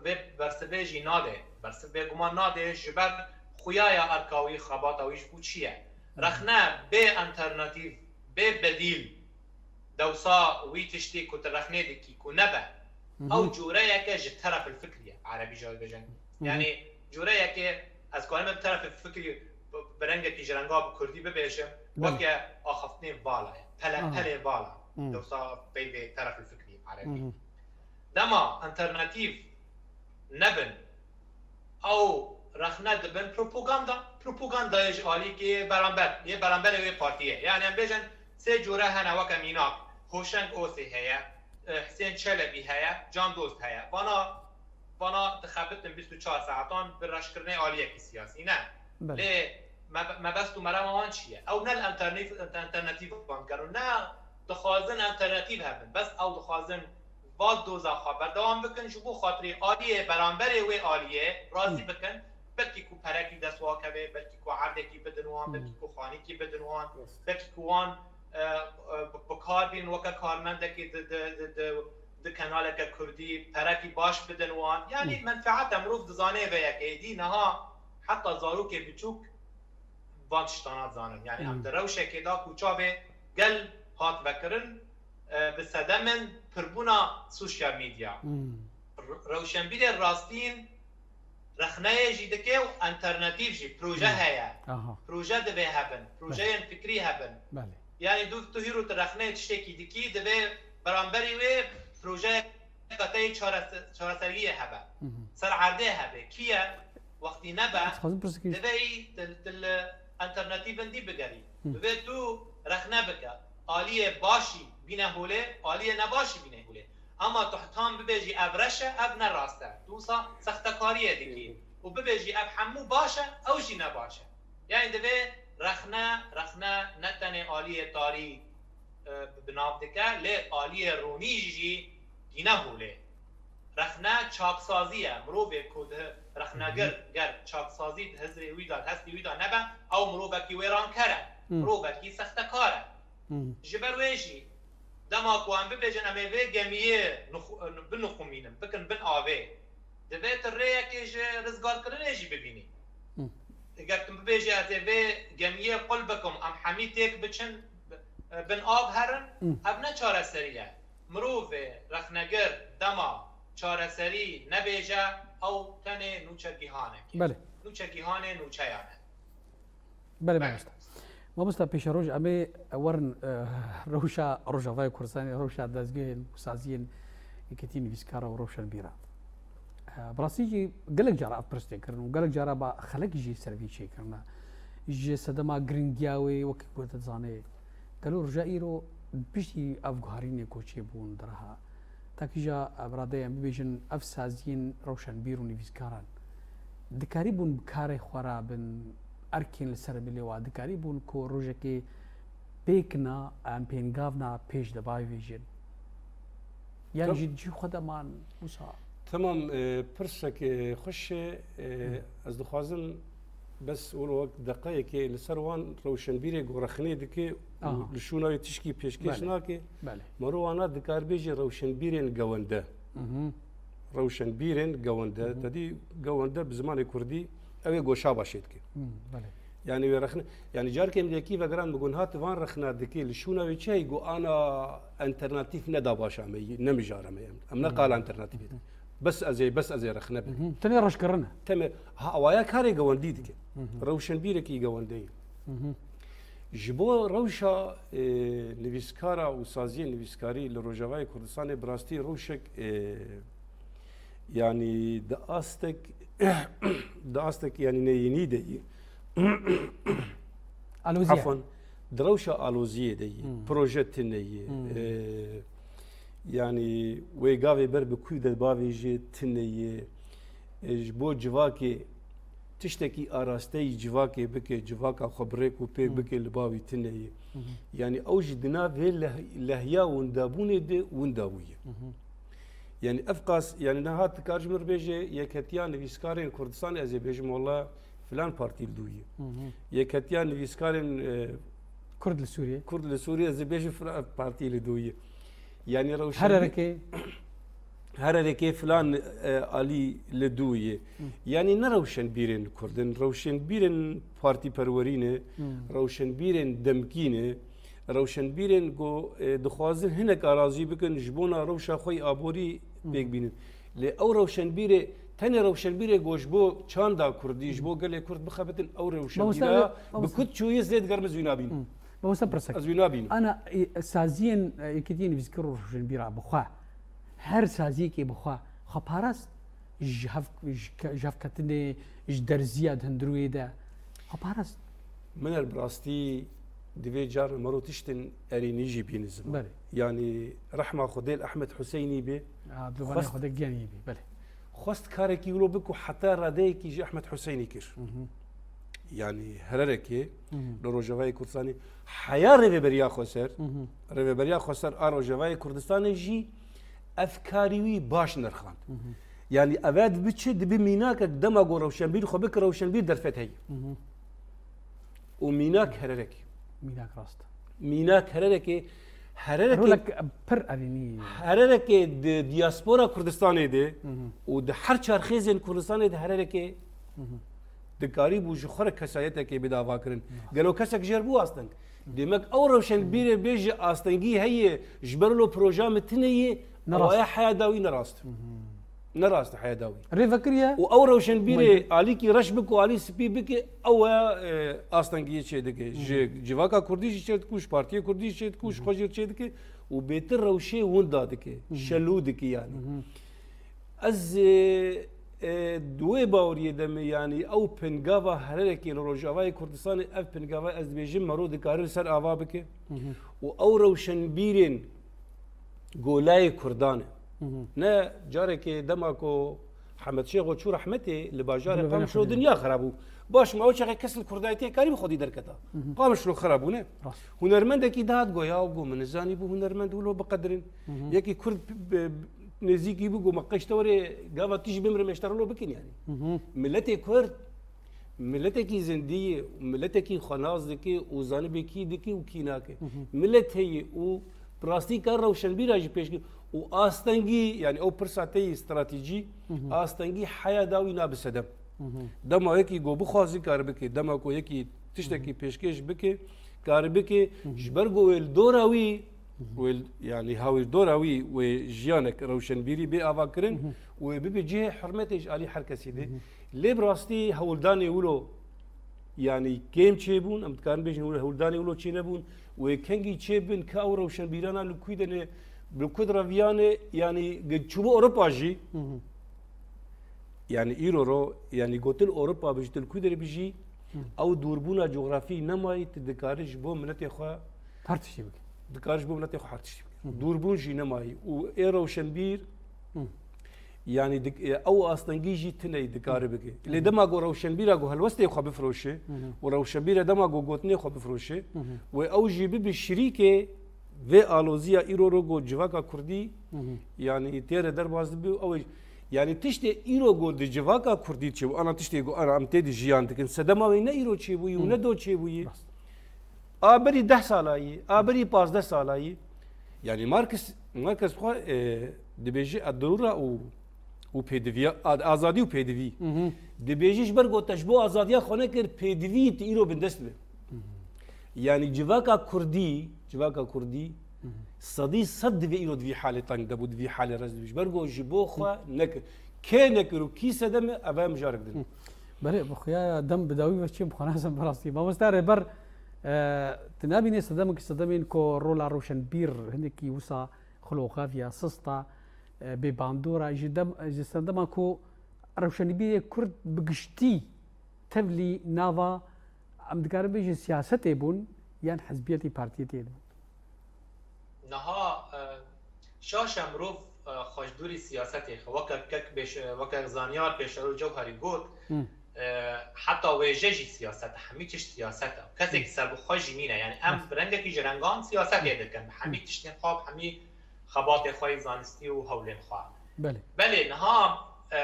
vê bersivê jî nadê. Bersiv bêguman nadê ji ber xuya ya erka wî, xebata wî ji bo çi ye? Hmm. Rexne bê alternatîf, bê bedîl, dewsa wî tiştî ku tu rexnê dikî ku nebe. Mhm. Ew cureyeke ji terefil fikrî ye, erebî jî dibêjin. Mhm. Yanî cureyeke ez karim bi terefil fikrî bi, bi rengekî ji renga bi kurdî bibêjim, Belê. weke axaftinê vala ye, pele, Aha. pelê vala. Mhm. Dewsa peyvê terefil fikrî erebî. Mhm. Dema alternatîf nebin, ew rexne dibin propaganda. Propaganda ye ji alîkê beramber, yê beramberê wê partiyê. Yani em bêjin sê cure hene weke mînak. Hoşeng Osê heye, e, Hüseyin Çelebi heye, Can Dost heye. Vana, vana dixebitin bîst û çar saetan bi reşkirinê aliyekî siyasî ne. Belê. Lê me-, mebest û merema wan çi ye? Ew ne li alternîf-, alternatîvan digerin û ne dixwazin alternatîf hebin. Bes ew dixwazin va doza xwe berdewam bikin, ji bo xatirê aliyê beramberê wê aliyê razî Hmm. bikin. Belkî ku perekî dest wa keve, belkî ku erdekî bidin wan, Hmm. belkî ku xanîkî bidin wan, Rast. belkî ku wan, e, e, bi, bi kar bînin weke karmendekî di, di, di, di, di kenaleke kurdî, perekî baş bidin wan. Yani Hmm. menfeeta mirov dizane vê yekê. Êdî niha heta zarokê biçûk van tiştana dizanin. Yani em Hmm. di rewşekê de ku çavê gel hat vekirin, e, bi sedemên pirbûna sosyal medya. Hmm. R-, rewşenbîrê rastîn rexneyê jî dike û alternatîf jî, proje Hmm. heye. Aha. Proje divê hebin, Belê. projeyên fikrî hebin. Belê. Yani tu, tu hîro tu rexneyê tiştekî dikî, divê beramberî wê projeyeka te yê çarese-, çareseriyê hebe. Mhm. Ser erdê hebe. Kî ye? Wextî nebe, Ez dixwazim pirsek divê yî til, til alternatîvên dî bigerî. Hı. Divê tu rexne bike. Aliyê başî bîne holê, aliyê nebaşî bîne holê. Ama tu tam bibêjî ev reş e, ev ne rast e. Tu wisa sextekariyê dikî. Hı hı. Û bibêjî ev hemû baş e, ew jî ne baş e. Yani divê rexne, rexne ne tenê aliyê tarî, e, bi nav dike, lê aliyê ronî jî tîne holê. Rexne çaksazî ye. Mirovê ku di rexnegir, Hı hı. ger çaksazî di hizrê wî de, di hestê wî de nebe, ew mirovekî wêranker e. Hı. Mirovekî sextekar e. Hı. Ji ber wê jî, dema ku em bibêjin, em ê vê gemiyê nixu-, binixumînin, bikin bin avê, divê tu rêyekê ji rizgarkirinê jî bibînî. Hı. Eger tu bibêjî, "Ez ê vê gemiyê qul bikim, em hemî têk biçin, bi-, bin av herin", Hı. ev ne çareserî ye. Mirovê rexnegir dema çareserî nebêje, ew tenê nûçegihanek e. Belê. Nûçegihanê nûçeyan e. Belê, Belê. mamosta. Mamosta, pêşeroj em ê werin, e, rewşa Rojavayê Kurdistanê, rewşa dezgehên û saziyên Yekîtî Nivîskara û Rewşenbîra. E, bi rastî jî gelek cara ev pirs tê kirin û gelek cara ba xelek jî ser vî çêkirine. Ji sedema giringiya wê wekî ku te dizanê, gelo roja îro piştî ev guharînê ku çêbûn di reha, takîja, e, biradeyan bibêjin ev saziyên rewşenbîr û nivîskaran dikarîbûn bi karê xwe re bin, erkên li ser bilê wa dikarîbûn ku rojekê pêkna em pêngavna pêş de bavêjin. Yan Tam- jî cî xwe de man wisa. Tamam, e, pirsek, e, xweş e, e, Hı. ez dixwazim bes wilo wek deqeyekê li ser wan rewşenbîrê ku rexnê dike û Aha. li şûna wê tişkî pêşkêş Belê. nake. Belê. Mero wana dikar bêjî rewşenbîrên gewende. Hı hı. Rewşenbîrên gewende. Hı hı. Tedî gewende bi zimanê kurdî ew ê goşa başê dike. Hı, belê. Yani wê rexne, yani carkê min yekî vegeran min got, niha tu van rexna dikê, li şûna wê çi heye? Got, ana alternatîf ne da baş ame, ne mijara me em. Em ne Hı. qala alternatîfê de. Hı hı. Bes ez ê, bes ez ê rexne bikim. Hı hı. Tenê reşkirin e. Teme, ha, awaya karê gewendî dike. Hı hı. Rewşenbîrekî gewendeyî. Hı hı. Ji bo rewşa, e, nivîskara û saziyê nivîskarî li Rojavayê Kurdistanê bi rastî rewşek, e, yanî di astek, di astek yanî neyînî de yî. Alozî ye. Afwan, di rewşa aloziyê de yî. Hmm. Proje tune ye. Hmm. E, yanî wê gavê ber bi kû de bavêje tune ye. E, ji bo civakê tiştekî arasteyî civakê bike, civaka xwe bi rêk û pêk Hmm. bike li bavî tune ye. Hı hı. Yanî ew jî di nav vê leh-, lehiya windabûnê de winda bûye. Hı hı. Yanî ev qas, yanî niha tu kar ji min re bêje, Yeketiya Nivîskarên Kurdistanê, ez ê bêjim, wela filan partî li dû ye. Hı hı. Yeketiya Nivîskarên, e, Kurd li Sûriyê. Kurd li Sûriyê, ez ê bêjim filan partî li dû ye. Yanî Her rewşenbîr, erekê. her erekê filan e, alî li dû ye. Yanî ne rewşenbîrên Kurd in, rewşenbîrên partîperwerî ne, rewşenbîrên demkî ne, rewşenbîrên ku e, dixwazin hinek arazî bikin, ji bona rewşa xwe yî aborî pêk bînin. Lê ew rewşenbîrê, tenê rewşenbîrê ku ji bo çanda Kurdî, ji bo gelê Kurd bixebitin, ew rewşenbîra bi kut çûyî zêdger min zû nabînim. Mamoste pirsek. Ez wî nabînim. Ana e, saziyên e, Yekîtiyên Nivîskar û Rewşenbîra bi xwe, her saziyekê bi xwe, xwe parast, ji hev, ji ke- ji hevketinê, ji derziya di hundirûyê de, xwe parast. Min er bi rastî divê carna mero tiştin erênî jî bînin ziman. Belê. Yanî rehma Xwedê li Ehmed Huseynî bê. A, bi vanê Xwest- Xwedê genî bî, belê. Xwest karekî wilo bik û heta radeyekî ji Ehmed Huseynî kir. Yanî hererekê li Rojavayê Kurdistanê heya Rêveberiya Xweser, Rêveberiya Xweser a Rojavayê Kurdistanê jî ev karî wî baş nirxand. Yanî eve dibi çi, dibi mînakek dema ku rewşenbîr xwe bikir, rewşenbîr derfet heye. Û mînak hererek. Mînak rast. Mînak hererek e, hererek e, Rolek pir erênî. Hererek e di diaspora Kurdistanê de û di her çar xêzên Kurdistanê de hererek e dikarîbû ji xwe re kesayetekê bide avakirin. Gelo kesek jê re bû asteng? Demek ew rewşenbîrê bê ji astengî heye, ji ber lo proja min tune ye, Nerast. Ewaya heya dawî nerast. Ne rast e heya dawî. Rê vekiriye. Û ew rewşenbîrê Wayde. Alîkî reş bike û alî spî bike, ew e, e, astengiyê çêdike. Ji civaka kurdî jî çêdike û ji partiyê kurdî jî çêdike û ji xwe jî çêdike û bêtir rewşê winda dike. Şelû dike yanî. Ez e, e, di wê baweriyê de me, yanî ew pingava hererekê li Rojavayê Kurdistanê, ev pingava ez dibêjim mero dikare li ser ava bike û ew rewşenbîrên golayê Kurdan e. Ne carekê dema ku Hemed Şêxo çû rehmetê, li bajarê Qamişlo dinya xera bû. Baş ma ew çaxê kes li Kurdayetiyê karî bi xwedî derketa. Qamişlo xera bû ne? Hunermendekî dihat go ya go min nizanî bû hunermend wilo biqedirin. Yekî Kurd nêzîkî bû go me qeşte were gava tu jî bimrim eşterilo bikin yanî. Miletê Kurd Miletekî zindî ye, miletekî xwe nas dike û zanibê kî dike û kî nake. Milet heye û bi rastî kar rewşenbîra jî pêşkir û astengî, yanî ew pirsa te yê stratejî, astengî heya dawî nabe sedem. Dema yekî go bixwaze kar bike, dema ku yekî tiştekî pêşkêş bike, kar bike, ji ber ku wê li dora wî, wê, yanî hawîrdora wî, wê jiyanek rewşenbîrî bê avakirin û wê bibe cihê hurmetê ji alî her kesî de. Lê bi rastî hewldanê wilo, yanî kêm çêbûn, em dikarin bêjin wilo hewldanê wilo çênebûn, wê kengî çêbin ka ew rewşenbîrana li kû de ne, bi ku de reviyane, yanî ge-, çûbû Ewropa jî, yanî îro ro, yanî gotin Ewropa bijî, tu li kû de bijî, ew dûrbûna cografî nemayî, tu dikarî ji bo miletê xwe her tiştî bike. Dikarî ji bo miletê xwe her tiştî bike. Dûrbûn jî nemayî û ê rewşenbîr, yanî dik-, e, ew astengî jî tune yî dikare bike. Lê dema ku rewşenbîra ku helwestê xwe bifroşe û rewşenbîra dema ku gotinê xwe bifroşe, wê ew jî bibe şirîkê vê aloziya îro ro ku civaka kurdî, yanî tê re derbas dibe û ew ê, yanî tiştê îro ku di civaka kurdî çêbû, ana tiştê ku ana em tê de jiyan dikin, sedema wê ne îro çêbûyî û ne do çêbûyî. A berî deh sala yî, a berî pazdeh sala yî. Yanî Marx, Marx xwe, e, dibêje ad-darûra û, û pêdiviya, ad-, azadî û pêdivî. Dibêje ji ber ku te ji bo azadiya xwe nekir, pêdivî tu îro bindest be. Yanî civaka kurdî, civaka kurdî, sedî sed divê îro di vî halê teng de bû, di vî halê rez de bû. Ji ber ku ji bo xwe nekir. Kê nekir û kî sedem e, ev e mijarek din. Belê, bi xuya dem bi dawî ve çi bixwe nasim bi rastî. Mamoste Rêber, e, tu nabînî sedemekî sedemên ku rola rewşenbîr hinekî wisa xiloxaviya, sista, e, bêbandora, ji dem, ji sedema ku rewşenbîrê Kurd bi giştî tevlî nava, em dikarin bêjin siyasetê bûn yan hizbiyetî partiyetê bûn? Niha, e, şaş e mirov, e, xwe ji dûrî siyasetê xe. Weke kek pêş-, weke zanyar pêşeroj Cewherî got, e, heta wêje jî siyaset e, hemî tişt siyaset e. Kesekî serbixwe jî nîne. Yanî em bi rengekî ji rengan siyasetê dikin. Bi hemî tiştên xwe, bi hemî xebatê xwe yê zanistî û hewlên xwe. Belê. Belê, niha, e,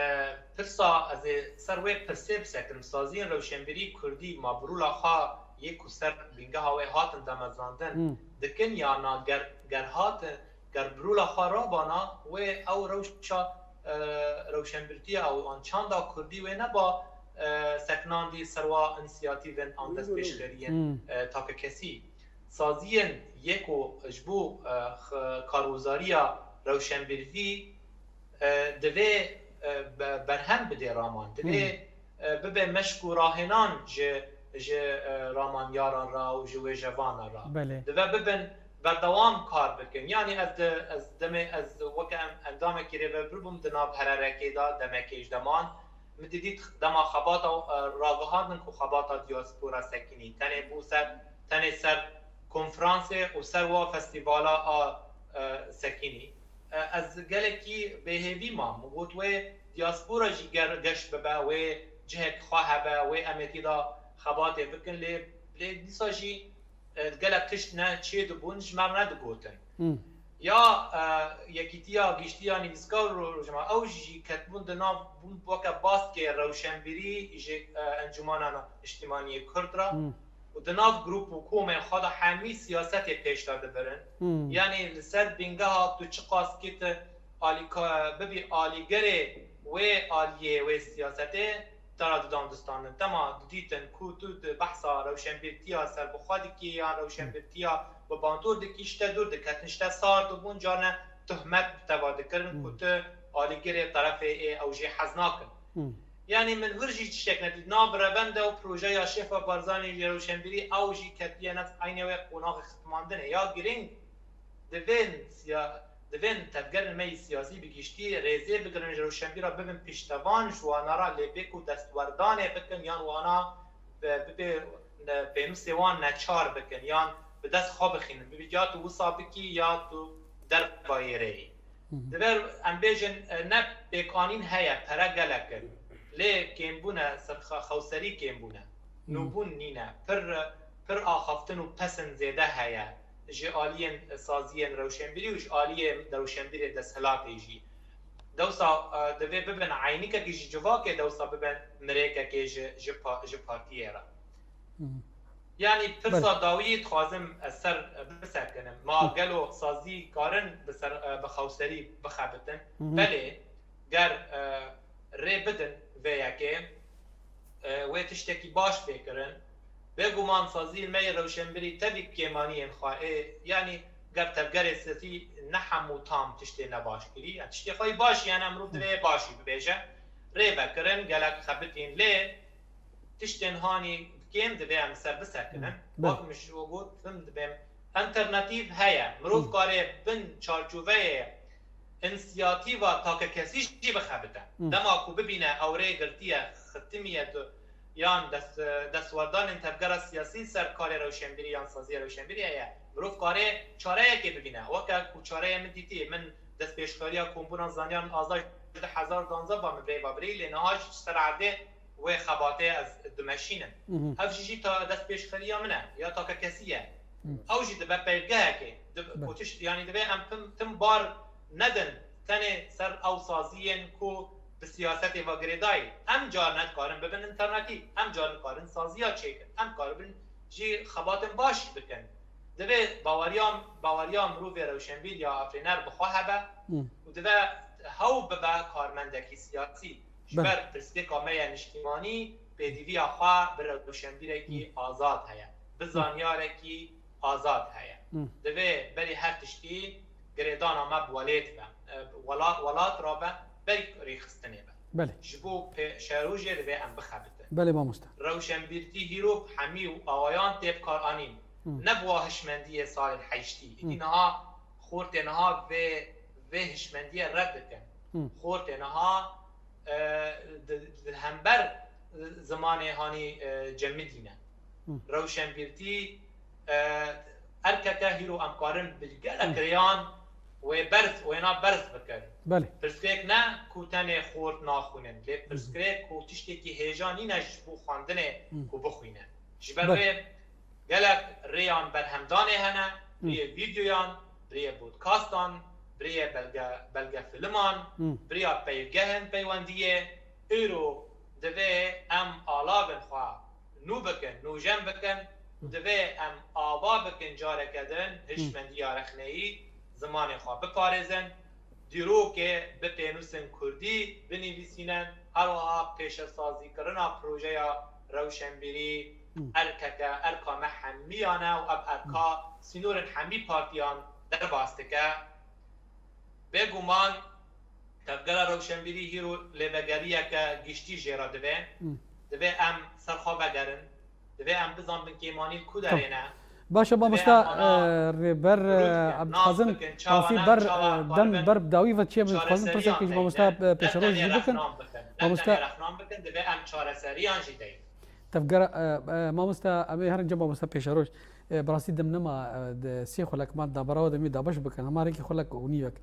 pirsa ez ê ser wê pirsê bisekirim. Saziyên rewşenbîrî kurdî ma bi rûla xwe yê ku ser bingeha wê hatin damezrandin Hmm. dikin, ya na ger, ger hatin, ger bi rola xwe rabana, wê ew rewşa, e, rewşenbirtiya ew an çanda kurdî wê neba, e, seknandî serwa însiyatîvên an destpêşxeriyên, Hmm. e, takekesî. Saziyên yê ku ji bo, e, x-, karguzariya rewşenbîrî, e, divê, e, be-, berhem bidê raman. Divê, Hmm. e, bibe meşk û rahênan ji, ji, e, ramanyaran re û ji wêjevanan re. Belê. Divê bibin berdewam kar bikin. Yanî ez di, ez demê, ez weke em-, endamekî rêvebir bûm di nav hererekê de, demekê ji deman. Min dît dema xebata, e, ragihandin ku xebata diaspora sekinî. Tenê bû ser, tenê ser konferansê û ser wa festîvala a, e, sekinî. E, ez gelekî bêhêvî mam. Min got wê diaspora jî ger geş bibe, wê cihek xwe hebe, wê em ê tî de xebatê bikin, lê, lê dîsa jî, e, gelek tişt ne çê dibûn, ji me re nedigotin. Hmm. Ya, e, Yekîtiya Giştî ya Nivîskar û Rojnamevan, ew jî ketbûn di nav, bûn weke baskê rewşenbîrî ji, e, Encûmena Niştimanî yê Kurd re Hmm. û di nav grûp û komên xwe de hemî siyasetê pêş de dibirin. Hmm. Yanî li ser bingeha tu çiqas kî tu alîka-, bibî alîgerê wê aliyê wê siyasetê, te re didan distanin. Dema didîtin ku tu di behsa rewşenbîrtiya serbixwe dikî yan rewşenbîrtiya bi bandor dikî, ji te dûr diketin, ji te sar dibûn, carne tuhmet bi te ve dikirin ku Hmm. tu alîgirê terefê ê ew jê hez nakin. Hmm. Yanî min wir jî tiştek nedît. Nav revende û projeya Şêxa Barzanî ji rewşenbîrî ew jî ketiye nefs eynê wê qonaxê xitmandinê. Ya girîng divên siya-, divên tevgerên me yî siyasî bi giştî rêzê bigirin, ji rewşenbîra bibin piştevan, ji wana re lê bê ku destwerdanê bikin yan wana bi-, bibê ne-, pênûsê wan neçar bikin yan bi dest xwe bixînin. Bibî ya tu wisa bikî ya tu derva yê rê yî. Hı hı. Divê em bêjin, e, ne pêkanîn heye, pere gelek in. Lê kêmbûn e, ser xe-, xewserî kêmbûn e. Hı. Nûbûn nîne. Pir, pir axaftin û pesin zêde heye ji aliyên saziyên rewşenbîrî û ji aliyê rewşenbîrê desthilatê jî. Dewsa, e, divê bibin eynikekî ji civakê, dewsa bibin mirêkekê ji, ji pa-, ji partiyê re. Hı hı. Yanî pirsa Belê. dawiyê dixwazim ez ser bisekinim. Ma Hı. gelo sazî karin bi ser, e, bi xewserî bixebitin? Hı hı. Belê, ger, e, rê bidin vê yekê, e, wê tiştekî baş pê kirin. Bêguman saziyên me yê rewşenbirî tevî kêmaniyên xwe ê, yanî ger tevgerê siyasî ne hemû tam tiştê nebaş kirî, ya tiştê xwe yî baş, yanî mirov Hı. divê baş jî bibêje. Rê vekirin, gelek xebitîn lê tiştên hanî kêm divê em ser bisekinin. Hı. Wek Belê. min ji we got, tim dibêm, alternatîf heye. Mirov Hı. karê bin çarçoveyê însiyatîva takekesî jî bixebite. Hı. Dema ku bibîne ew rê girtiye, xitimiye tu, yan dest, destwerdanên tevgera siyasî ser karê rewşenbîrî yan saziya rewşenbîrî heye. Mirov karê çareyekê bibîne. Weke ku çareyê min dîtî, min destpêşxeriya Kombûna Zanyaran Azad ji du hezar danzdeh va min birê va birî, lê niha jî ji ser erdê wê xebatê ez dimeşînim. Mhm. Ev jî jî ta destpêşxeriya min e, ya takekesî ye. Hı. Ew jî dibe peyvgehekê. Dib-, Belê. ku tişt, yanî divê em tim, tim bar nedin tenê ser ew saziyên ku bi siyasetê ve girêdayî. Em car ne dikarin bibin alternatîf, em car dikarin saziya çêkin, em karibin jî xebatên baş bikin. Divê baweriya, baweriya mirovê rewşenbîr ya afirîner bi xwe hebe Hı. û divê hew bibe karmendekî siyasî. Ji Belê. ber pirsgirêka me ya niştimanî pêdiviya xwe bi rewşenbîrekî Hı. azad heye, bi Hı. zanyarekî azad heye. Hı. Divê berî her tiştî girêdana me bi welêt be, e, wela-, welat re be, berî rêxistinê be. Belê. Ji bo pê-, şerojê divê em bixebitin. Belê mamoste. Rewşenbîrtî hîro bi hemî awayan tê bikaranîn. Hı. Ne bi wa hişmendiyê salên heştî. Hı. Îdî niha xortê niha vê, vê hişmendiyê red dikin. Hı. Xortê niha, e, di, di hember zimanê hanî, e, cemidî ne. Hı. Rewşenbîrtî, e, erkeke hîro em karin bi gelek Hı. rêyan wê berz, wêna berz bikin. Belê. Pirsgirêk ne ku tenê xort naxwînin, lê Hı. pirsgirêk ku tiştekî hêja nîne ji bo xwendinê Hı. ku bixwîne. Ji ber Belê. vê gelek rêyan berhemdanê hene, Hı. rêyê vîdeoyan, rêyê podcastan, rêyê belge, belgefiliman, Hı. rêya peyvgehên peywendiyê. Îro divê em alavên xwe nû bikin, nûjen bikin, Divê em ava bikin careke din hişmendiya rexneyî, zimanê xwe biparêzin, dîrokê bi pênûsên kurdî binivîsînin, her wiha pêşesazîkirina projeya rewşenbîrî erkeke, erka me hemiyan e û ev erka sînorên hemî partiyan derbas dike. Bêguman tevgera rewşenbîrî hîro lêvegeriyeke giştî jê re dibe. Divê em ser xwe vegerin. Divê em bizanbin kêmanî li ku derê ne. Baş e, mamosta, e, rêber, e, em dixwazin qasî ber, e, dem ber bi dawî ve çiye, em dixwazin pirseke ji mamosta, e, Pêşeroj jî bikin. Mamosta. Divê em çareseriyan jî deyin. Tevgera, e, e, mamosta, em ê herin cem mamosta Pêşeroj. E, bi rastî dem nema, e, di sê xulek man navbera we de em ê dabeş bikin. Hema rêkî xulek û nîvek.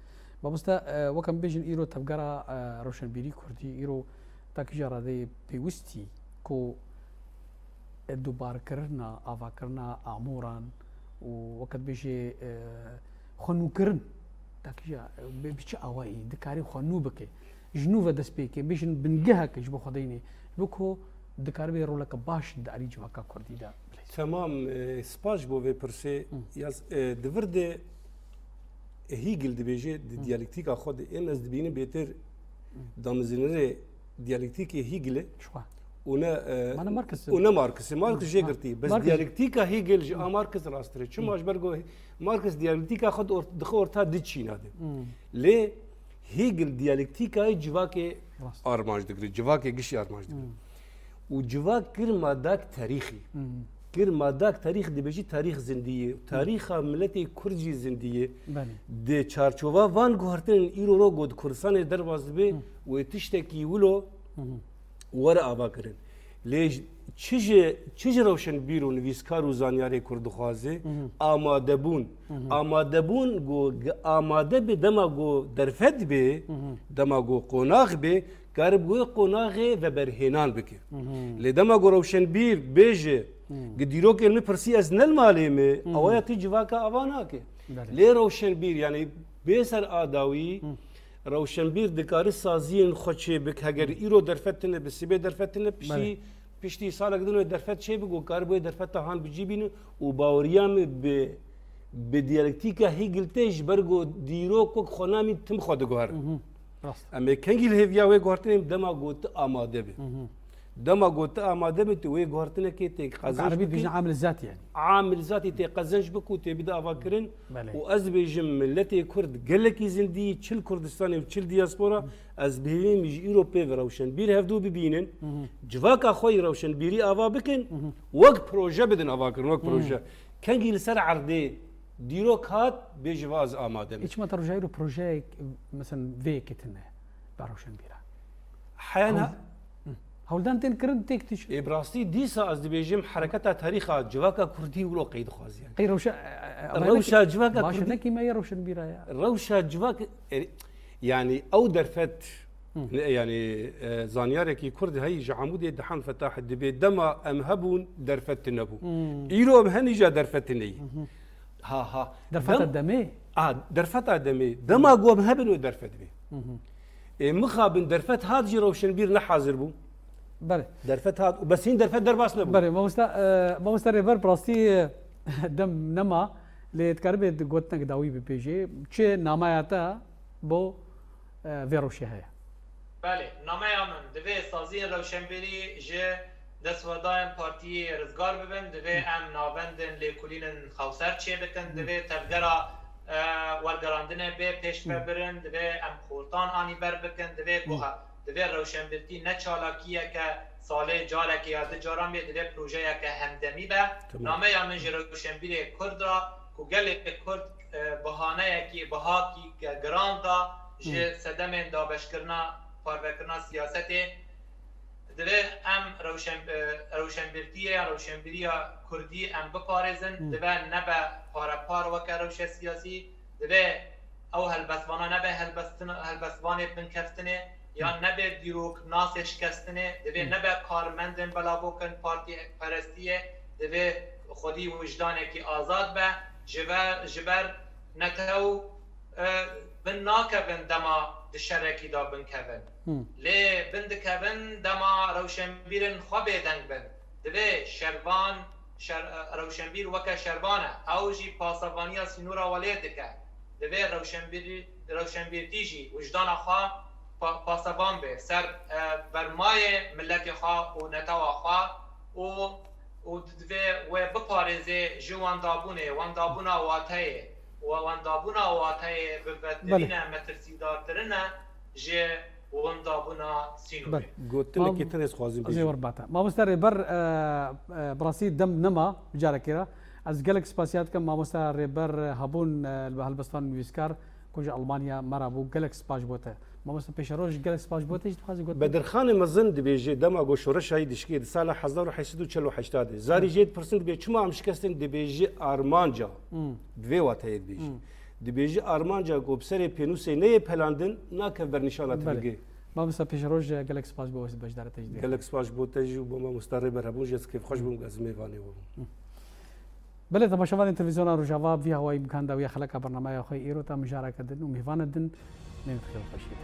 Mamosta, e, weke em bêjin îro tevgera, e, rewşenbîrî kurdî, îro takîja radeyê pêwistî ku, e, dubarkirina, avakirina amoran û weke dibêjê, e, xwenûkirin, takîja, e, bi, bi çi awayî dikarî xwe nû bike? Ji nû ve dest pê ke, bêjin bingeheke ji bo xwe deynê, ji bo ku dikaribê roleke baş di alî civaka kurdî de bileyt. Temam, e, spas ji bo vê pirsê. Hı. Yaz, e, di vir de, e, Hegel dibêje, di Hı. diyalektîka xwe de, ên ez dibînim bêtir Hı. damezînerê diyalektîkê Hegel e. Ji xwe. Û ne, e, Mane Marx e. û ne Marx e. Marx Hı. jê Ha. girtî. Bes Marx. diyalektîka Hegel ji Hı. a Marx rasttir e. Çima Hı. ji ber ku Marx diyalektîka xwe di or-, dixe orta di çîna de. Hı. Lê Hegel diyalektîkayê civakê Rast. armanc digire, civakê gişî armanc digire. Hmm. Û civak kir madak tarîxî. Hmm. Kir madak tarîx dibêjî tarîx zindî ye. Hmm. Tarîxa miletê Kurd jî zindî ye. Belê. Di çarçova van guhertinên îro ro got Kurdistanê derbas dibe Hmm. wê tiştekî wilo Hmm. were ava kirin. Lê j-, çi ji, çi ji rewşenbîr û nivîskar û zanyarê Kurd dixwaze? Mhm. Amadebûn. Mhm. Amadebûn ku g-, amade be dema ku derfet be, Mhm. dema ku qonax be, karib wê qonaxê veberhênan bike. Mhm. Lê dema ku rewşenbîr bêje, Mhm. gi dîrokên min pirsî ez ne li malê me, Mhm. awaya tu civaka ava nake. Belê. Lê rewşenbîr, yanî bê ser a dawî, Mhm. Rewşenbîr dikare saziyên xwe çêbik, heger Hı. îro derfet tune bi, sibê derfet tune, piştî, Belê. piştî salek din wê derfet çêbik û karibû wê derfeta han bi cî bîne û baweriya min bi, bi diyalektîka Hegel tê ji ber ku dîrok wek xwe namîn tim xwe diguherin. Hı hı. Rast. Em ê kengî li hêviya wê guhertinê dema ku tu amade be. Hı hı. Dema ku tu amade be, tu wê guhertinekê tê Wek qezenc Erebî bikî. dibêjin amil zat yani. Amil zatî tê qezenc bik û tê bide avakirin. Belê. Û ez dibêjim, miletê Kurd gelekî zindî, çi li Kurdistanê û çi li diaspora, ez bi hêvî min ji îro pê ve rewşenbîr hevdû bibînin. Hı hı. Civaka xwe yî rewşenbîrî ava bikin, Hı hı. wek proje bidin avakirin, wek Hı. proje. Kengî li ser erdê dîrok hat, bêje va ez amade me. Hiç me te rojayî ro projeyek, mesela vê yekê tune, ba rewşenbîra. Heyan Hewl-, ha- Hı. Hewldan tên kirin têk tişt. Ê, bi rastî dîsa ez dibêjim hereketa tarîxa civaka kurdî wilo qey dixwaziye. Qey rewşa, e, e, e, Rewşa civaka baş kurdî. Nekî me ye rewşenbîra ya. Rewşa civak, e, yani ew derfet, Hı. ne, yani, e, zanyarekî kurd heyî ji Amûdê Dihan Fetah dibê dema em hebûn derfet tune bû. Hı. Îro em henî ja derfet tune yî. Hı hı. Ha, ha. Derfeta Dem-, demê? A, derfeta demê. Dema ku em hebin wê derfet bê. Hı hı. Ê, mixabin derfet hat jî rewşenbîr ne hazir bû. Belê. Derfet hat, bes hîn derfet derbas nebû. Belê, mamosta, e, mamosta rêber bi rastî, e, dem nema, lê dikaribê gotinek dawî bipêjê. Çi namaya te bo, e, vê rewşê heye? Belê, nameya min, divê saziyên rewşenbîrî ji destwerdayên partiyê rizgar bibin, divê Hı. em navendên lêkolînên xewser çêbikin, Hı. divê tevgera, e, wergerandinê bê pêşve Hı. birin, divê em xortan anî ber bikin, divê Hı. guha-, divê rewşenbîrtî ne çalakiyeke salê carekê ya du caran bê, divê projeyeke hemdemî be. Tamam. Nameya min ji rewşenbîrê Kurd re ku gelê Kurd, e, bihaneyekî, bihakî ge-, giran da ji Hı. sedemên dabeşkirina, parvekirina siyasetê. Divê em rewşen-, e, rewşenbîrtiyê ya rewşenbîriya Kurdî em biparêzin, Hı. divê nebe parepar weke rewşe siyasî, divê ew helbestvana nebe helbestin-, helbestvanê binkeftinê, yan Hı. nebe dîroknasê şikestinê, divê Hı. nebe karmendên belavokin partîperestiyê, divê xwedî wijdanekî azad be, ji ver, ji ber netew, e, bin nakevin dema di şerekî de binkevin. Hı. Lê bin dikevin dema rewşenbîrên xwe bêdeng bin. Divê şervan şer, rewşenbîr weke şervan e. Ew jî pasevaniya sînora welêt dike. Divê rewşenbîrî, rewşenbîrtî jî wijdana xwe pa, pasevan be ser, e, bermayê miletê xwe û netewa xwe û, û divê wê biparêzê ji wendabûnê, wendabûna wateyê û wendabûna wateyê bi Belê. Vetirîne metirsîdartirine ji wendabûna sînorê. Belê. Gotinekî Mam- tenê ez xwazim Ez ê bêjim. wer bata. Mamoste Rêber, e, e, bi rastî dem nema, carekê re. Ez gelek spasiya dikim, mamoste Rêber, e, hebûn, e, li helbestan nivîskar, ku ji Almanya me re bû, gelek spas ji bo te. Mamoste Pêşeroj, gelek spas ji bo te jî dixwaze gotin. Bedirxanê mezin dibêje, dema ku şoreşa yî dişkê di sala hezar û heşt sed û çel û heşt de. Zarî Hı. jê dipirsin, dibê çima em şikestin, dibêje armanca. Hı. Bi vê wateyê dibêje. Hı. Dibêje armanca ku bi serê pênûsê neyê pelandin, nake bernîşana Belê. tivigê. Mamoste Pêşeroj, gelek spas bo wê beşdarê te jî dê. Gelek spas bo te jî û bo mamoste Rêber hebûn jî ez kêfxweş bûm ku ez mêvanê we bûm. Belê, temaşevanên televîzyona Rojava, vî hawayî bi kan dawiya xeleka bernameya xwe îro ta mijareke din û mêvana din, nêvit xêr xweşî.